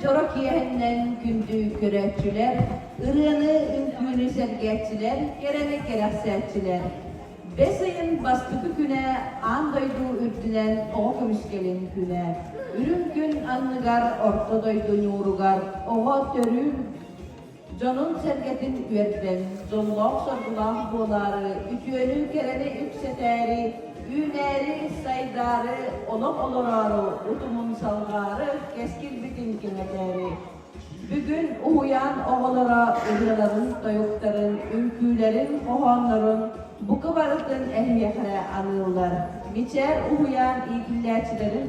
дьоро киэһэннэн күндү көрөөччүлэр, ырыаны, үҥкүүнү сэргээччилэр, кэрэни кэрэхсээччилэр! Бэс ыйын бастакы күнэ аан дойду үрдүнэн оҕо көмүскэлин күнэ. Үрүҥ күн анныгар орто дойду ньууругар оҕо төрүүр Дьонун-сэргэтин үөрдэн, дьоллоох-соргулаах буолаары, үтүөнү-кэрэни үксэтээри, үүнээри, сайдаары, олох олороору, утумун салҕаары, кэскилбитин кэҥэтээри. Бүгүн уһуйаан оҕолоро ырыаларын, тойуктарын, үҥкүүлэрин, хоһооннорун бука барытын эһиэхэ аныыллар. Мичээр уһуйаан иитиллээччилэрин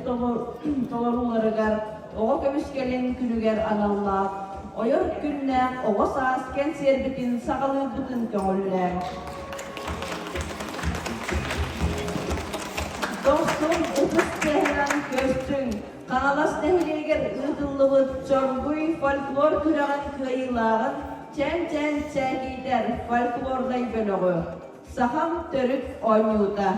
толорууларыгар Оҕо көмүскэлин күнүгэр аналлаах Ойор күннээх оҕо саас кэнсиэрбитин саҕалыырбытын көҥүллээҥ. Дохсун ытыс тыаһынан көрсүҥ! Хаҥалас нэһилиэгэр ыытыллыбыт Чоргуй фольклор күрэҕин кыайыылааҕын Чээн-чээн Чээкийдэр фольклорнай бөлөҕү Сахам төрүт оонньуута.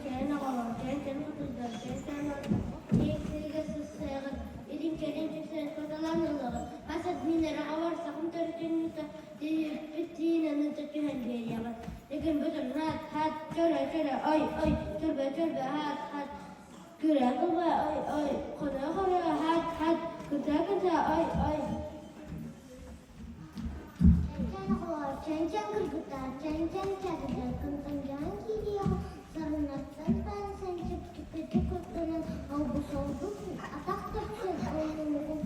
Чээн оҕолор, чээн хотуйдар, чээн киэҥ сиргэ сыссыаҕын, илин-кэлин түстэн хотолон ылыаҕын, хас админнары оҕор сахым төрүтүннүтэ тиийиппит тиинэни түһэн биэриэҕин. Дэгин-бөтөн хаат, хаат, чөрө-чөрө, ой, ой, чөрбө-чөрбө, хаат, хаат, күрэ-кылба, ой, ой, хоно-хоно, хаат, хаат, кыта-кыта, ой, ой. Чэнчэн оҕолор, чэнчэн кыргыттар, чэнчэн чэбдэр, кынтанжаан киириэҕин, сарыннартан таансан чэпчэкитик куттанан, олбу-солбу атах тэпсэн оонньуугун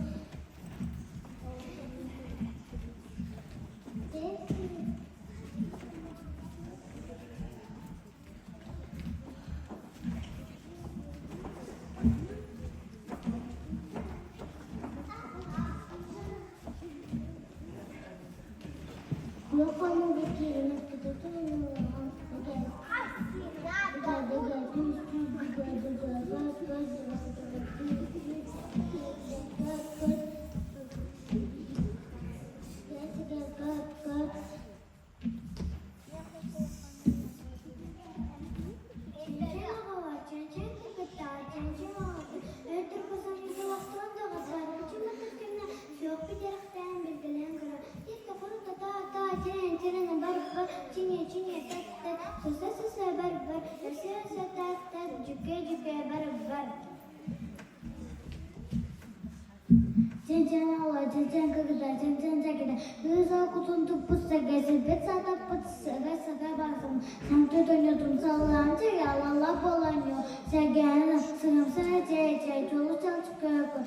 Чэнчэн оҕолор, чэнчэн кыргыттар, чэнчэн чэкитэ, кыыс кутун туппут сэргэ, сирбит сатаппыт сыга сыга барсым, саҥты тонньотум саллаан чэгэ, алалла болонньу, сэргээн сыҥамса чэ-чэ, чолу чалчы көкө,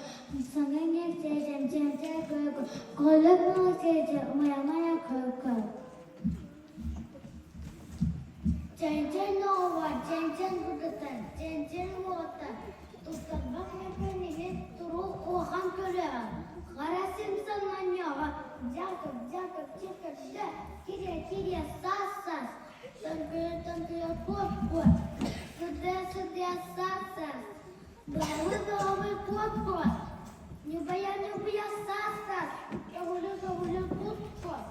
саҥа иҥэр чэ-чэм чэм-чэ көкө, көлөк мала чэ-чэ, умайа-мая көкө. Чэнчэн оҕолор, чэнчэн кыргыттар, чэнчэн уолаттар, туттарбат мөккүөн иһин туруу улахан көрүөҕэ, хара Симпсон манньыаҕа, Дьакып, Дьакып, Чикып, дьэ, кириэ, кириэ, саас, саас, тоҥкуйа, тоҥкуйа, куот, куот, сырдыа, сырдыа, саас, саас, бөҕөбүй, бөҕөбүй, куот, куот, ньубайа, ньубуйа, саас, саас, көҕүлү, көҕүлү, кут, куот.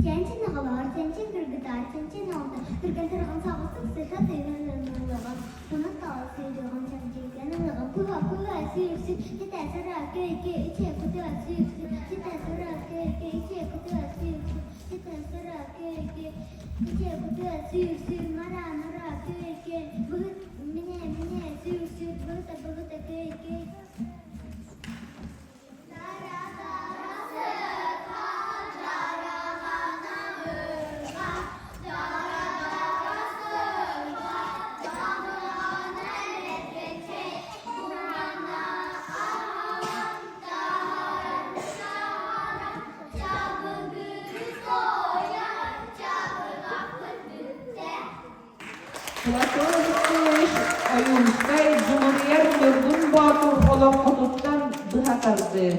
Чэнчин оҕолоор, чэнчин кыргытаар, чэнчин оҕото, түргэн тарҕан соҕустук сыта тыынан ылыаҕын, сонун тоҕо сүүрүөҕүн, чэбдиктэн ылыаҕын, куһа куһа сүүрсүк, ситэ сыра күй-күй, ичи кутуа сүүрсүк, ситэ сыра күй-күй, ичи кутуа сүүрсүк, ситэ сыра күй-күй, ичи кутуа сүүрсүк, мара мара күй-күй, быһыт минэ минэ сүүрсүк, быһыта быһыта күй-күй. Платон Алексеевич Ойуунускай Дьулуруйар Ньургун Боотур олоҥхотуттан быһа тардыы.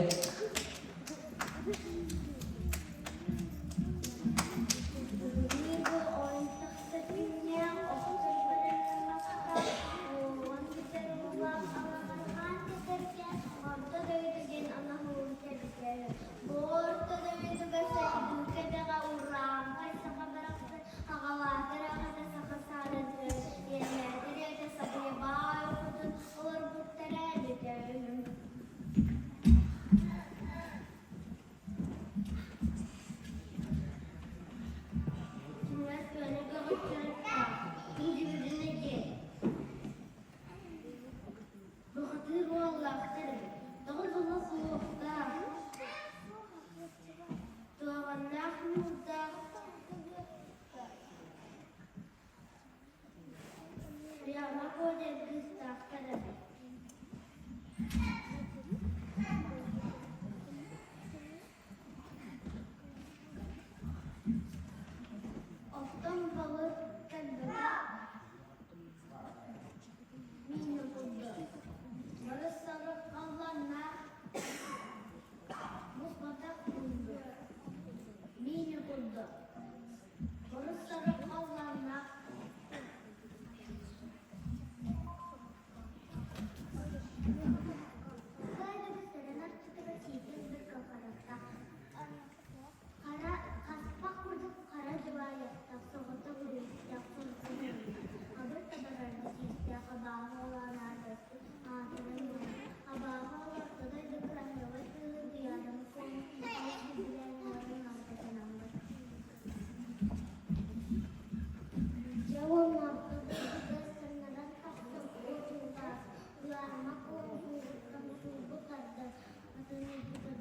Аҕалаатар аҕата саха саалатыгар, ийэлээтэр ийэтэ сахайа баай хотун олорбуттара эбитэ үһү. Кинилэр көнө көҕүччүлэрдээх, күндүбүтүн этиэ. Бухатыыр уоллаахтар эбит, тоҕо дьоно суохтаах, туоҕаннаах ньуурдаах Прямо ходят кыыстаахтар эбит. Оттон балык кэлбэтэх миинэ курдук. Бары сарык халлааннаах буспатах курдук. Миинэ курдук. Бары сарык халлааннаах Хара хаспах курдук хара дьыбаайахтаах, соҕотох үрүстээх, хабыр табарарга сиистээх абааһы олоон аатырбыт аатыран иһэр. Абааһы олорто дойду кыраһыабай кыыһы Туйаараны куону олус биһирээн ыҥыран аҕалбыт санаммыт. Дьэ уонна орто дойдуга самнаран тахсан уотунтаас, Туйаарыма куону суугуттан суулбут тардар, Атын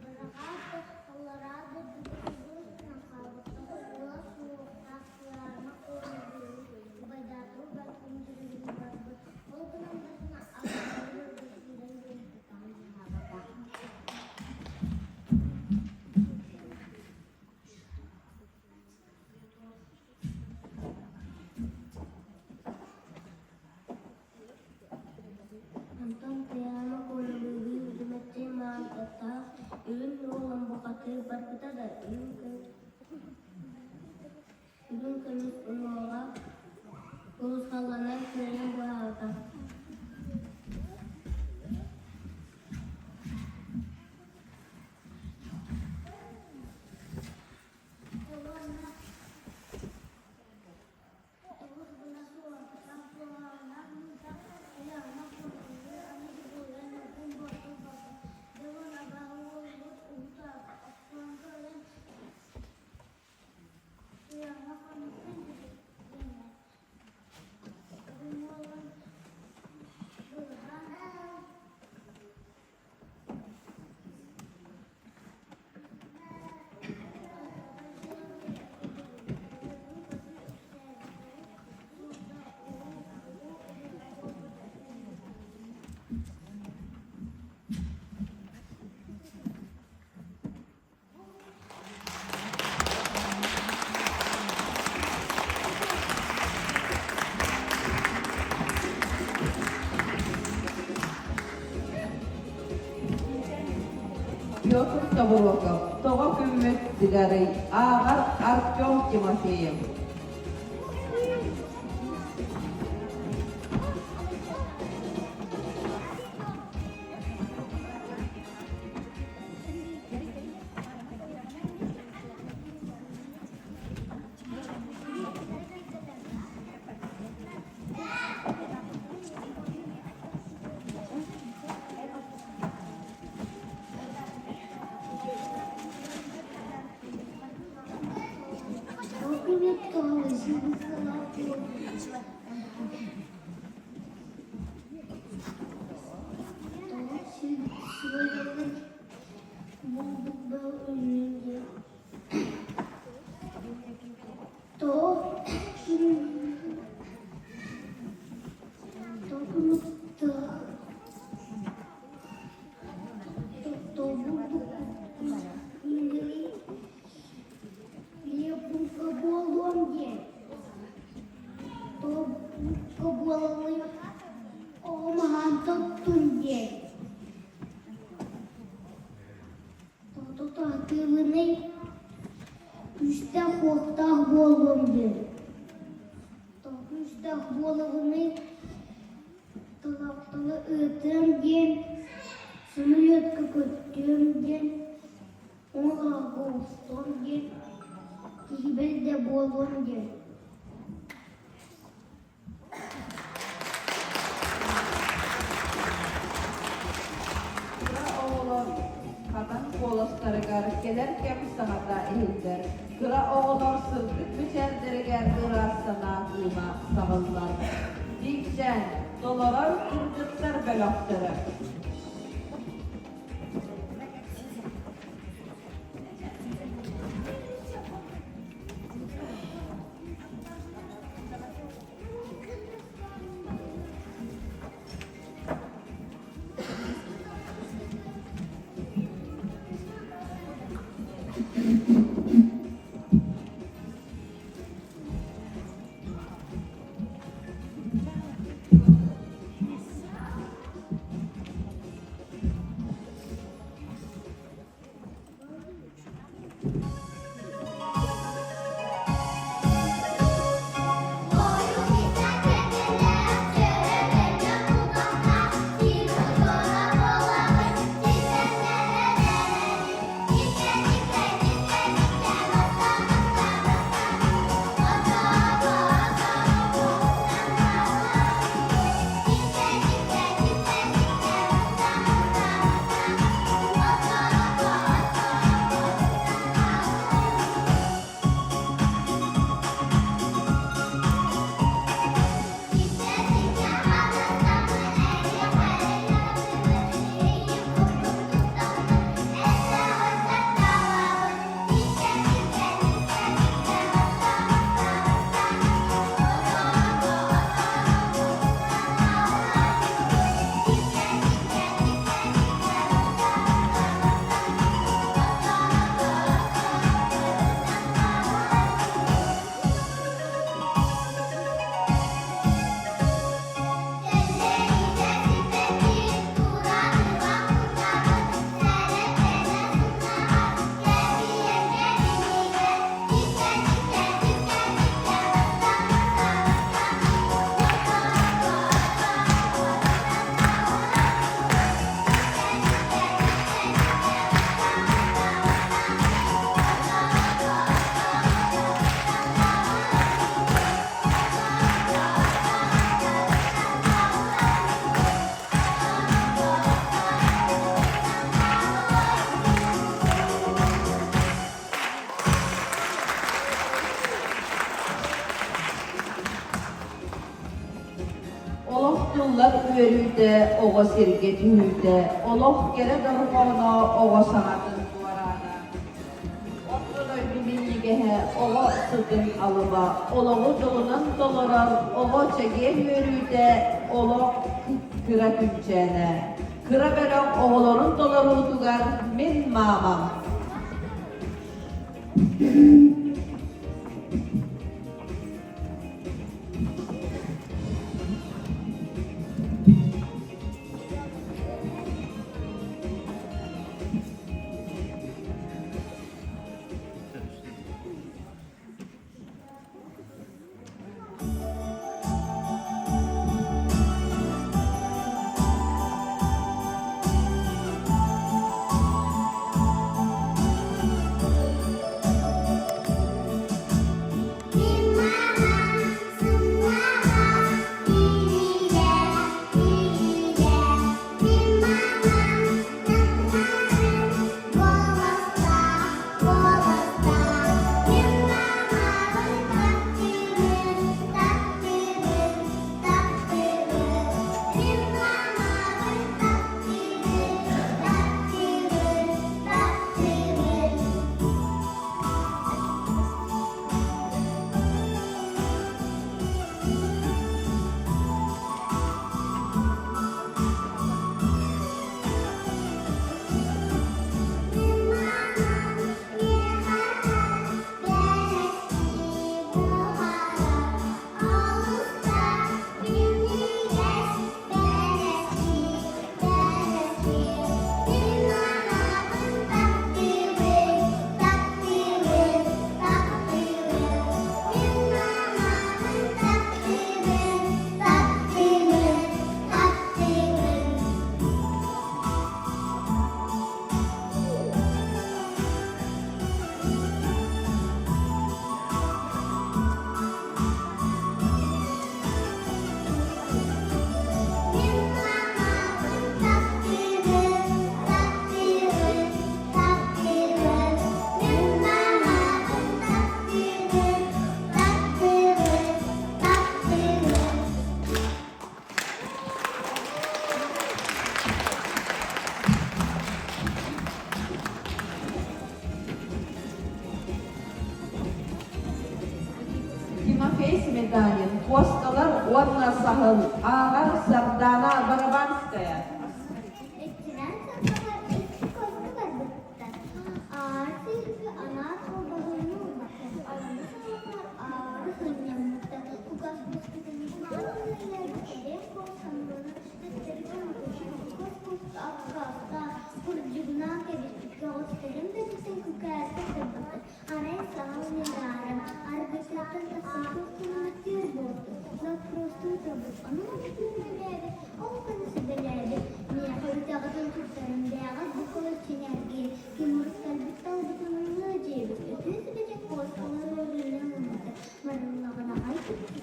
бараҕаат да, аллараа дойдуга субурус гынан хаалбыттар, уола суохтаах Туйаарыма куону убайдаатар убайбын дьүрүһүн барбыт, ол гынан баран аҕаларын киирэн биэрбэтэҕин санаабатах. Онтон Туйаана Коля-быыһыы үрүмэччи маантаттаах үрүҥ уолан бухатыыр барбыта да үрүҥ көмүс уҥуоҕа урусхалланан кыайан буораабата. Петр Тобуроков, Тоҕо күммүт тыгарый? Ааҕар Артем Тимофеев. Диэн Тотатыыбыный күүстээх-уохтаах буолуом диэн Күүстээх буолабыный талахтала ыытыам диэн самолетка көттүөм диэн оҥоһоҕо устуом диэн киһи бэрдэ буолуом диэн. Кыра оҕолор хатан куоластарыгар кэлэр кэм саҥата иһиллэр. Кыра оҕолор сырдык мичээрдэригэр ыраас санаа кыыма саҕыллар. Тиикчээн, толорор кыргыттар бөлөхтөрө. Олох тыллар үөрүүтэ, оҕо сиргэ түһүүтэ, олох кэрэ дорҕооно оҕо саҥатын туораана. Орто дойду минньигэһэ, оҕо сытын алыба, олоҕу дьолунан толорор, оҕо чэгиэн үөрүүтэ, олох кыра күнчээнэ. Кыра бөлөх оҕолорун толоруутугар мин маамам. Тимофей Сметанин «Куоскалар уонна саһыл» ааҕар Сардаана Барабанская. Иккинэн сыллаҕа икки куоска барбыттар. Аар сыырга анаан холбоһууну ылбаттар. Аныгы сыллар аары сынньаммыттар. Кугас куоскатын эриэн куосканы төттөрү кугас куоска аккаастаах курдьугунаан кэбиспит көҕүстэрин бэттэн күкээркэ сырбыттар. Арай саҥа унааран, аргыстартан тахсан куосканыммыттыыр буолбут. Ноккуруостуу турбут, ону муҥутуур ол күн сүбэлээбит, миэхэ үтэҕитин туттаран бэйэҕит бу кылыс чинэргиир, ким урут кэлбит талбытын ылыа диэбит, үтүө сүбэтин куоскалар өрүнэ ылыммыта, барыллаҕына ай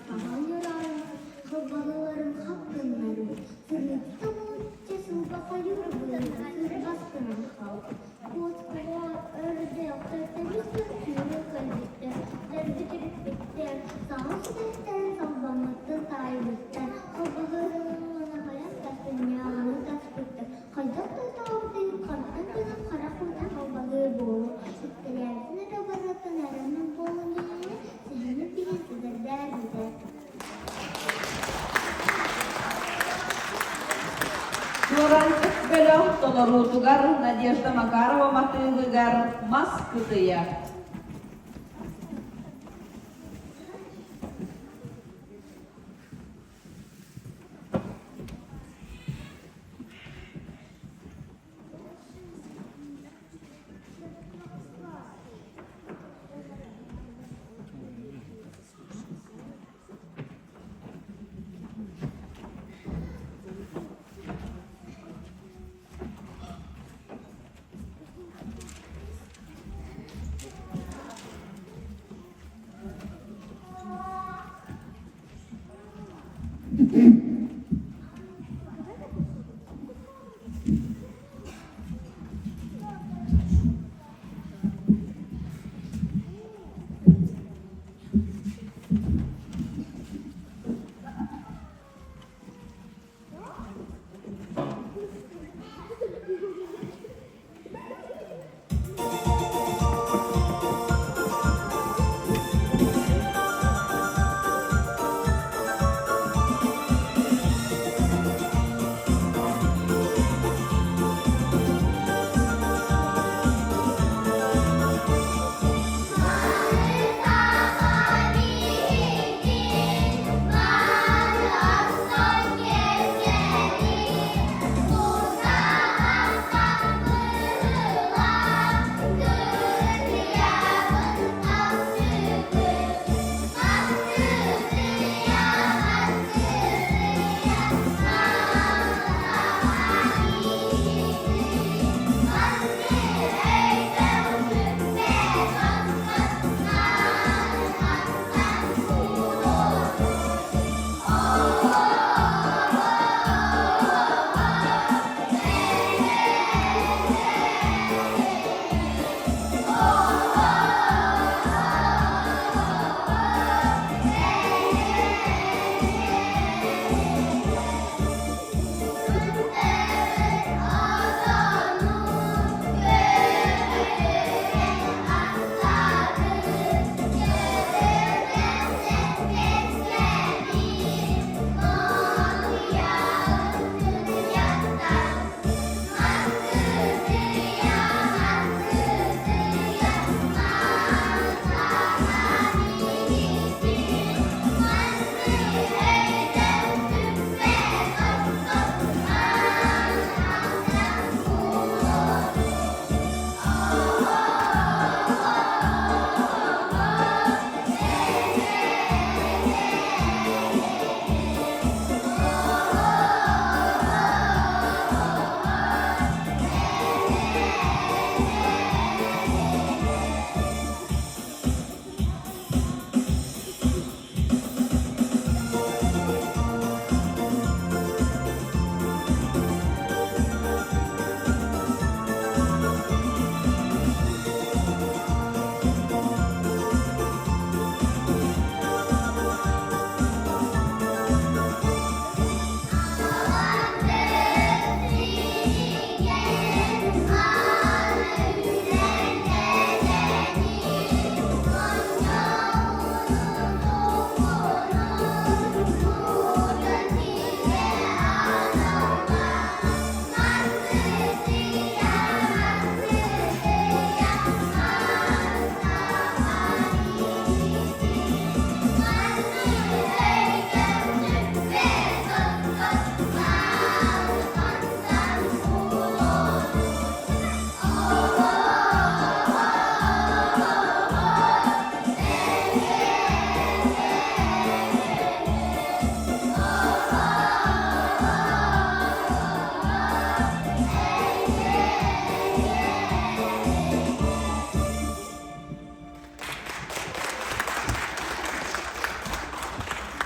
хаһан ньураайбыт, халбаһыыларын хап гыннарбыт, сырыытта булучча сылга хойуур быыһыгар сырбас гынан хаалбыт. Куоскаҕа өрдөөхтөр түүнү кэлбиттэр, дэлби тириппиттэр, саҥа сүтэхтэрин салбаммыттан таайбыттар, холбоһуруна хайан таспынньааҕыны таспыттар, хайдах да таабытын хантан гынан харах уута халбаһыы буолуо, үктэлээбитин эрэ барыттан эрэммин буолан диэни сэһэни билэн сыдардаарбыта. Чуораанчык бөлөх толоруутугар Надежда Макарова матыыбыгар «Мас кытыйа».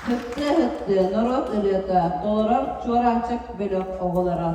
Һыттыа-һыттыа норуот ырыата толорор Чуораанчык бөлөх оҕолоро.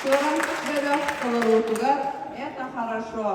Чуораанчык бөлөх толоруутугар «Это хорошо».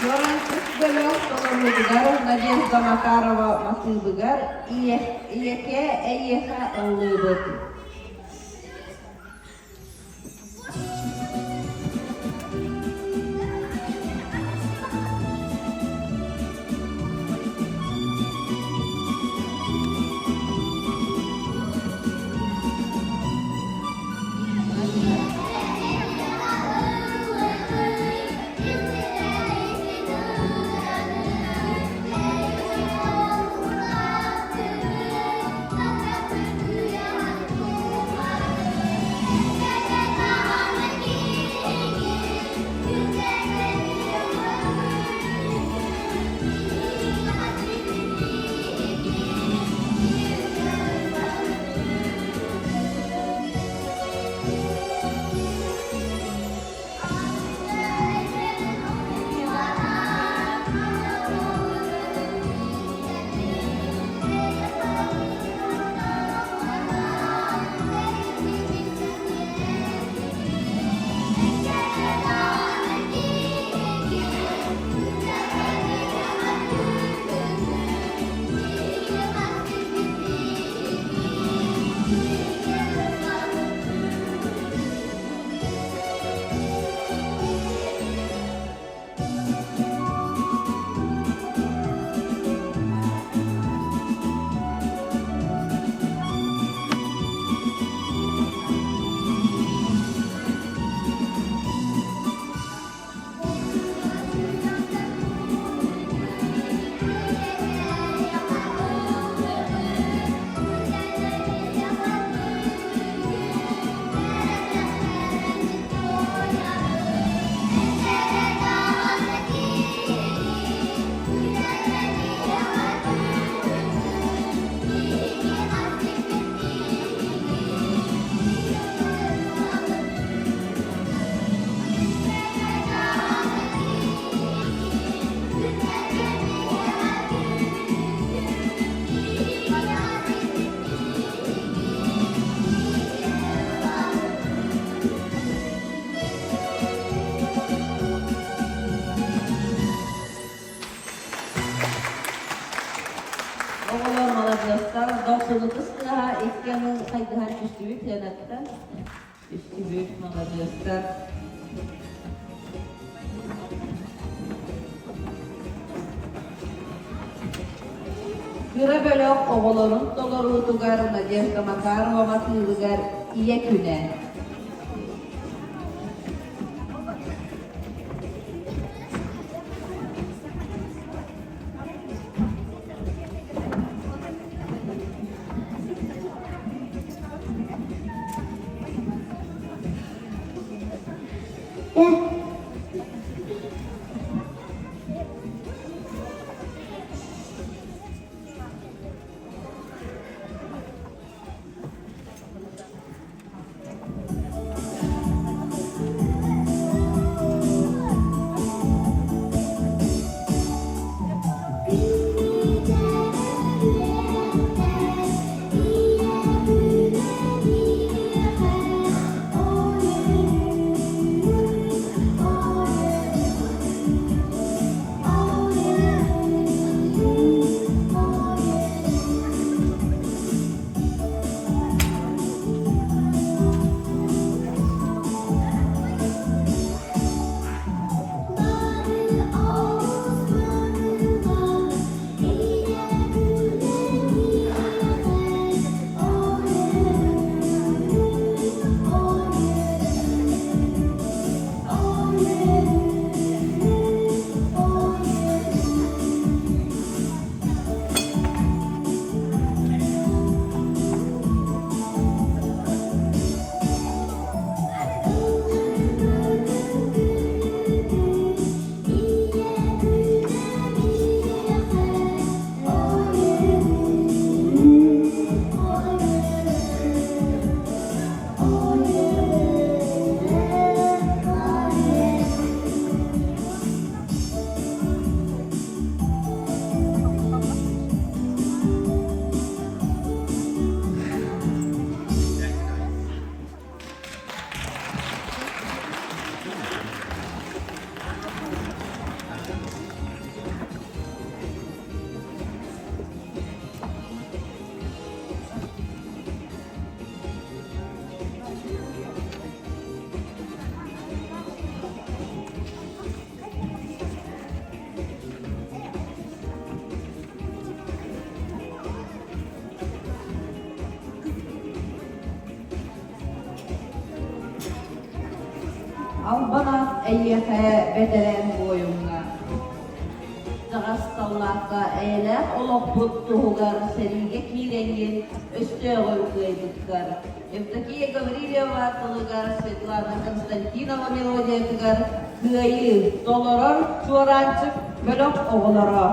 Чуораанчык бөлөх толоруутугар Надежда Макарова матыыбыгар «Ийэкээ эйиэхэ ыллыыбыт» Маладьыастар, дохсун ытыс тыаһа икки аҥы хайдыһан түстүбүт сыанаттан. Түстүбүт, маладьыастар. Кыра бөлөх оҕолорун толоруутугар Надежда Макарова матыыбыгар Ийэ күнэ. Албан аат эйиэхэ бэтэрээн буойуҥҥа Таҕас саллаакка эйэлээх олохпут туһугар сэриигэ киирэҥҥин өстөөҕү кыайбыккар Евдокия Гаврильева тылыгар Светлана Константинова мелодиятыгар Кыайыы толорор чуораанчык бөлөх оҕолоро.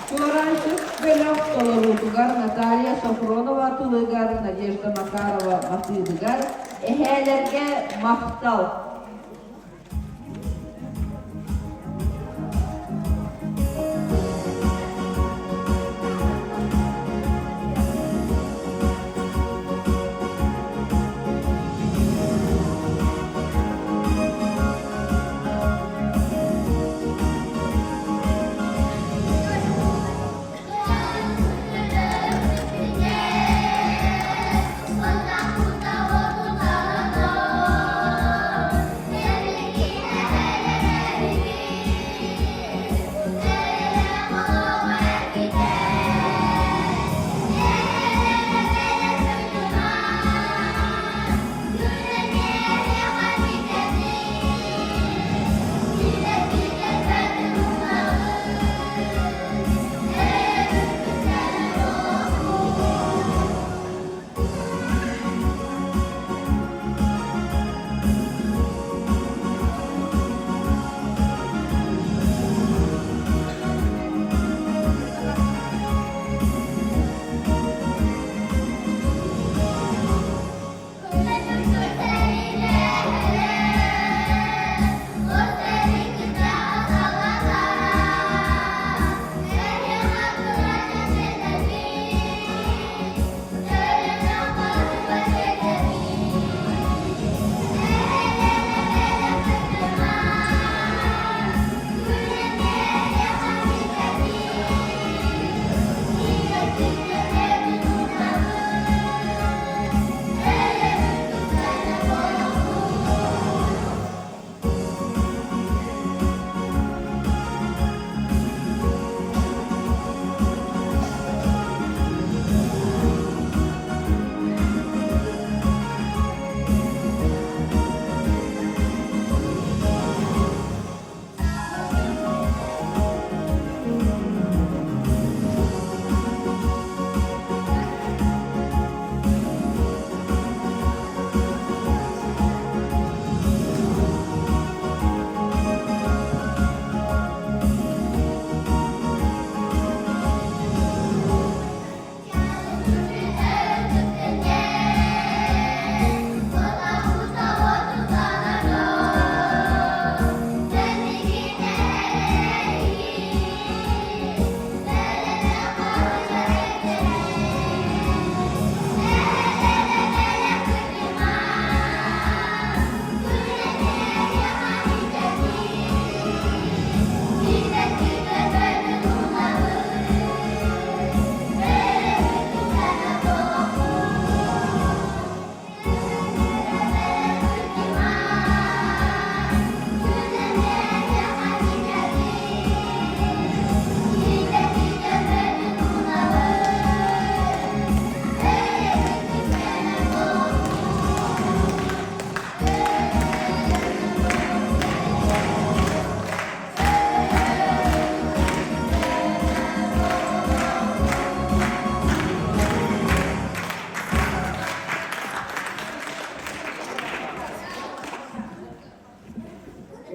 Чуораанчык бөлөх толоруутугар Наталья Софронова тылыгар, Надежда Макарова матыыбыгар эһээлэргэ махтал!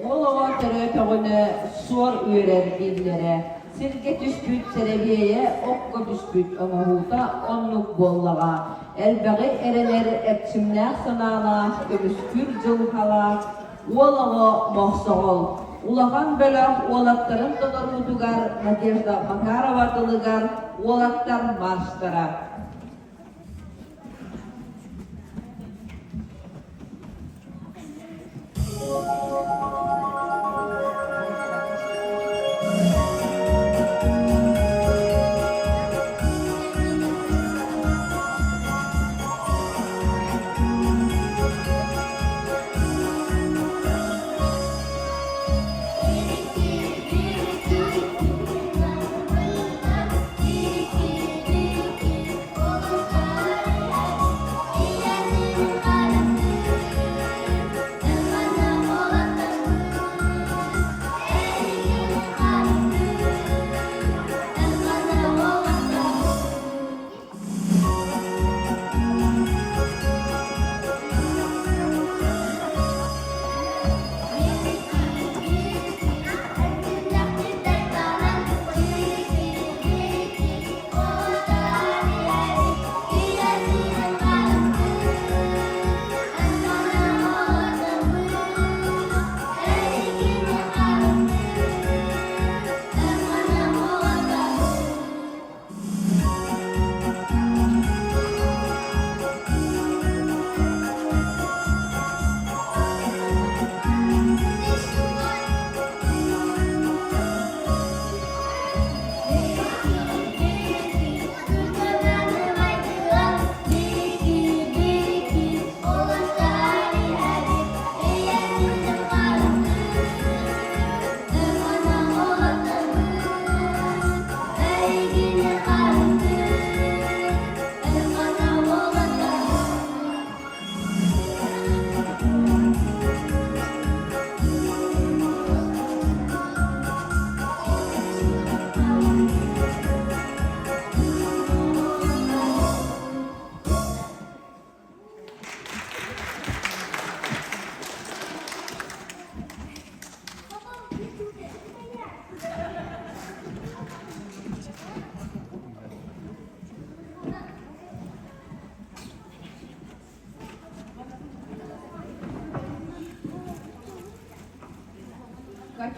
Уол оҕо төрөөтөҕүнэ суор үөрэр дииллэрэ, сиргэ түспүт сэрэбиэйэ окко түспүт оҥоһуута оннук буоллаҕа. Элбэҕи эрэнэр эрчимнээх санаалаах, көмүскүүр дьылҕалаах уол оҕо Мохсоҕол. Улахан бөлөх уолаттарын толоруутугар Надежда Макарова тылыгар уолаттар марштара. Thank you.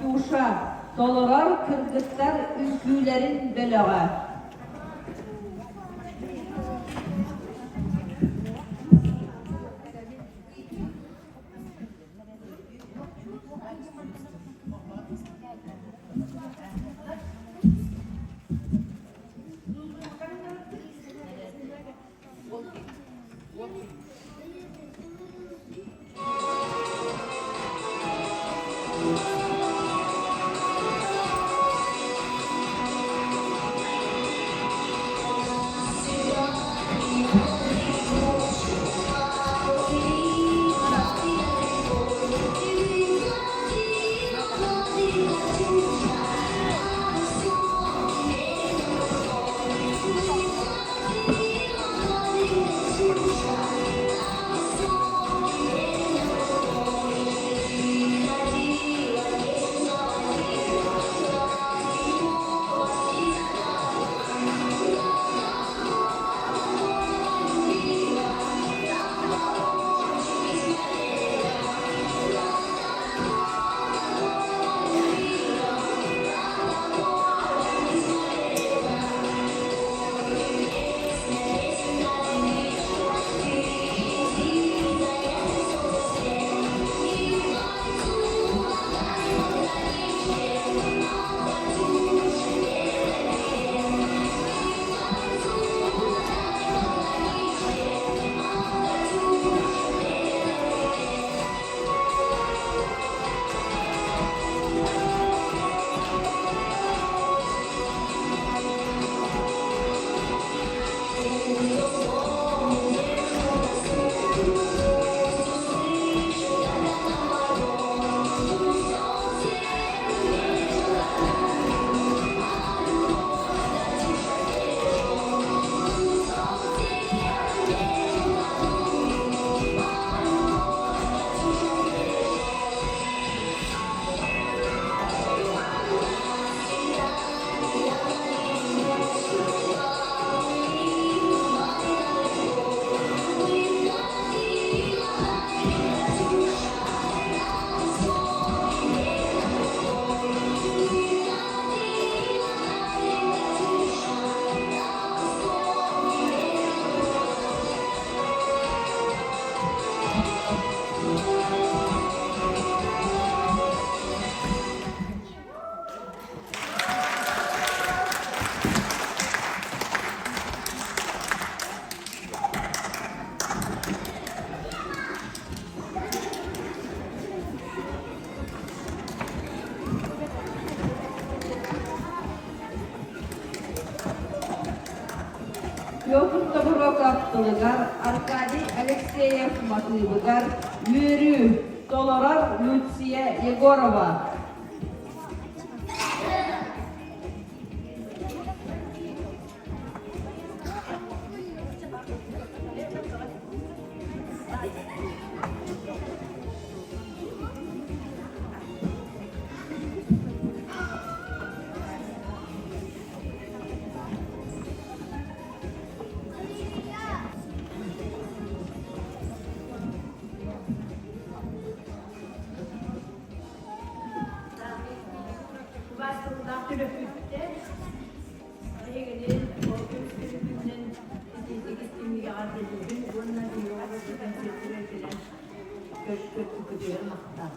Катюша, толорор кыргыттар үҥкүүлэрин бөлөҕө. Петр Тобуроков тылыгар, Аркадий Алексеев матыыбыгар үөрүү толорор Люция Егорова. Убаастабыллаах төрөппүттэр, эһигини ол күнүнэн итиитик истиҥник эҕэрдэлиибин уонна биһиги концертыгар кэлэн көрбүккүтүгэр махтал.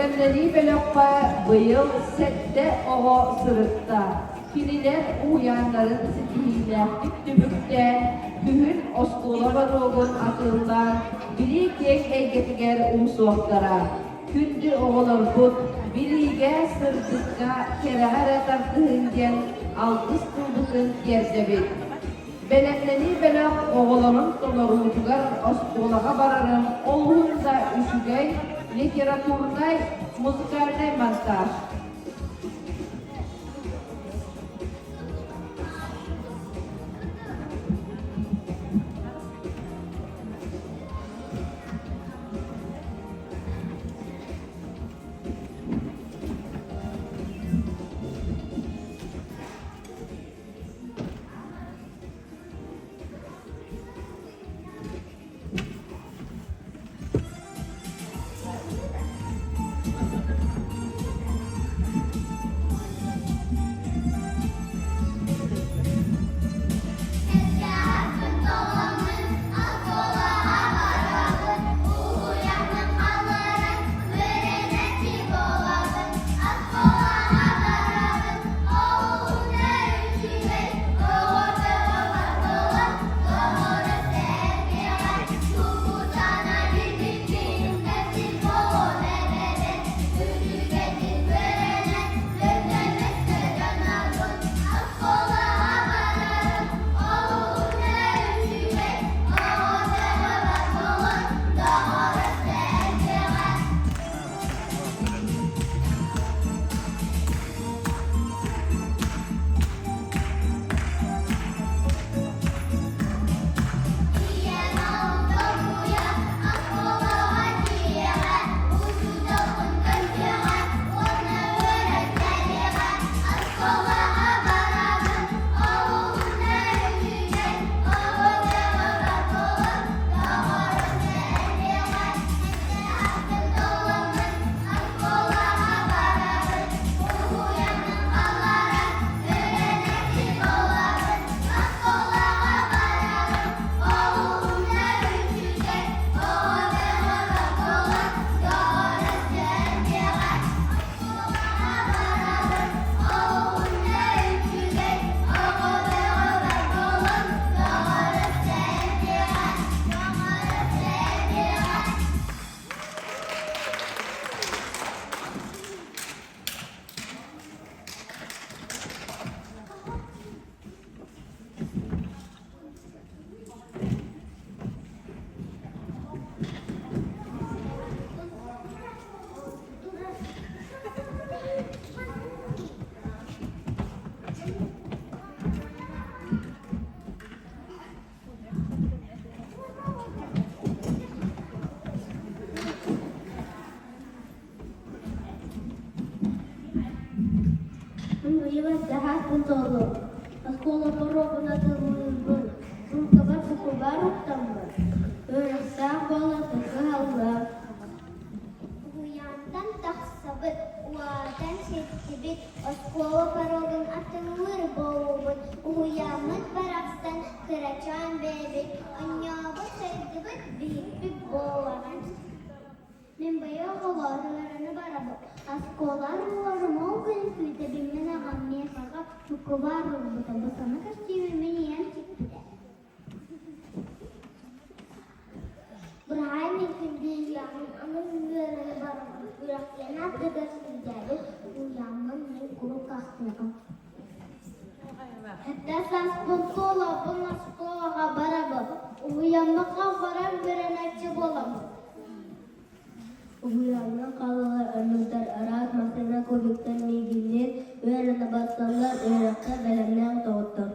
Бэлэмнэнии бөлөххө быйыл сэттэ оҕо сырытта. Кинилэр уһуйааннарын ситиһиилээхтик түмүктээн, күһүн оскуола боруогун атыылаан, билии киэҥ эйгэтигэр умсуохтара. Күндү оҕолорбут, билиигэ, сырдыкка, кэрэҕэ эрэ тардыһыҥ диэн алгыс тылбытын тиэрдэбит. Бэлэмнэнии бөлөх оҕолорун толоруутугар оскуолаҕа барарым олуһун да үчүгэй литературнай, музыкальнай монтаж. Быйыл толу, оскуола боруогун атыллыырбын, сумкабар букубаар уктаммын, үөрэхтээх буолан кыһаллыам. Уһуйаантан тахсабыт, улаатан ситтибит, оскуола боруогун атыллыыр буоллубут, уһуйааммыт барахсан кырачаан бэйэбит, оонньообут сайдыбыт биһикпит буоллаҕа. Мин быйыл оҕолоотуларына барабын. Оскуолар оҕолорум ол күн күүтэбин мин аҕам миэхэҕэ букубаар ылбыта. Бу саҥа көстүүмү мин ийэм тикпитэ. Быраһаай мин күндү уйаҕым, аны үөрэнэ барабын. Үрэхтиэн ардыгар сүүрдээбит уйааммын мин куруук ахтыаҕым. Эрдэ сааспын туолабын оскуолаҕа барабын. Уһуйаммыкка баран үөрэнээччи буолабын. Уһуйааҥҥа хаалалар оннуктар араас массыына кубиктар миигинниин үөрэнэ барсаллар үөрэххэ бэлэмнээх доҕоттор.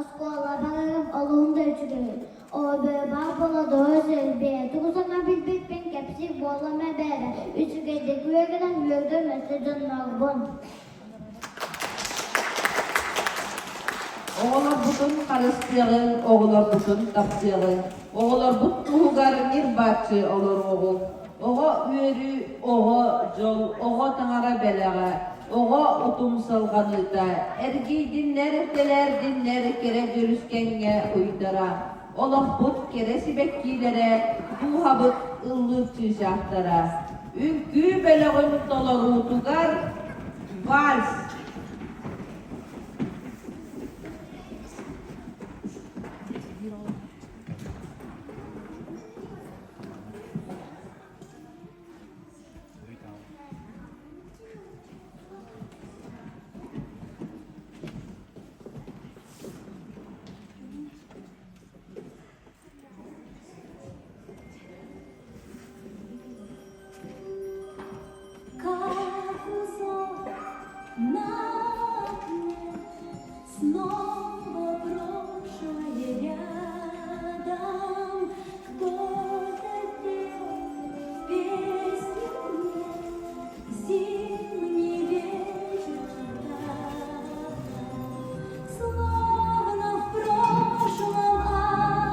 Оскуола барарым олуһун да үчүгэй. Ообөбаа буола доҕор сэлбэйэ тугу саҥа билбиппин кэпсиир буоллам эбээбэ үчүгэйдик үөрэнэн үөрдүм өссө дьонноохпун. Оҕолорбутун харыстыаҕыҥ, оҕолорбутун таптыаҕыҥ, оҕолорбут туһугар ньир-бааччы олоруоҕуҥ. Оҕо үөрүү, оҕо дьол, оҕо таҥара бэлэҕэ, оҕо утум салҕаныыта, эргийдиннэр, тэлээрдиннэр кэрэ дьүрүскэҥҥэ уйдара, олохпут кэрэ сибэккиилэрэ, дууһабыт ыллыыр чыычаахтара. Үҥкүү бөлөҕүн толоруутугар вальс. Как узор на окне Снова прошлое рядом. Кто-то пел песню мне Зимний вечер Словно в прошлом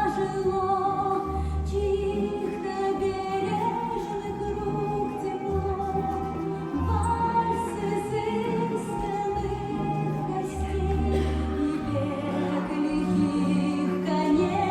ожило Чьих-то бережных рук тепло, Вальс изысканных гостей И бег лихих коней.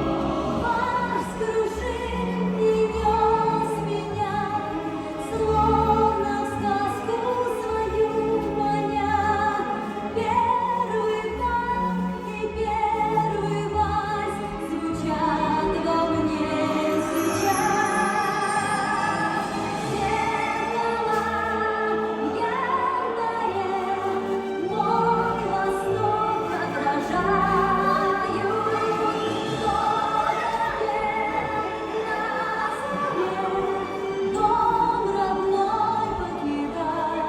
Вальс кружил и нес меня, Словно в сказку свою маня. Первый танк и первый вальс Звучат во мне сейчас. Зеркала в янтаре Мой восток отражают. Кто-то пел на заре, Дом родной покидая.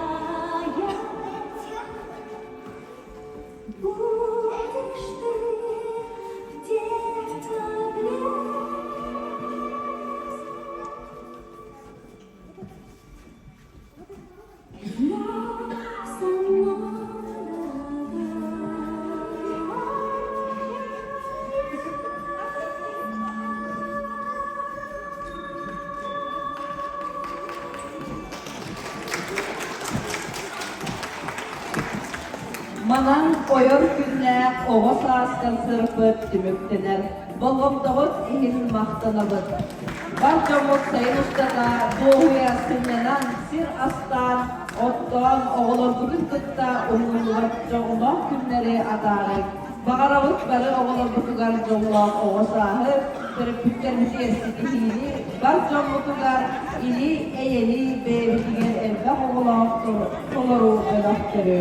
Будешь ты в декабре Вновь со мной, дорогая. Манан ойор күннээх оҕо сааскан сырпыт түмүктэнэр. Болҕомтоҕут иһин махтанабыт. Бар дьоммут сайын устата дуоһуйа сынньанан, сир астаан, оттоон, оҕолоргутун кытта уһуйуллубат дьоҕуноох күннэри атаарыҥ. Баҕарабыт бары оҕолорбутугар дьоллоох оҕо сааһы, төрөппүттэрбитигэр ситиһиини, бар дьоммутугар или-эйэни, бэйэбитигэр элбэх оҕолоох толору бөлөхтөрү.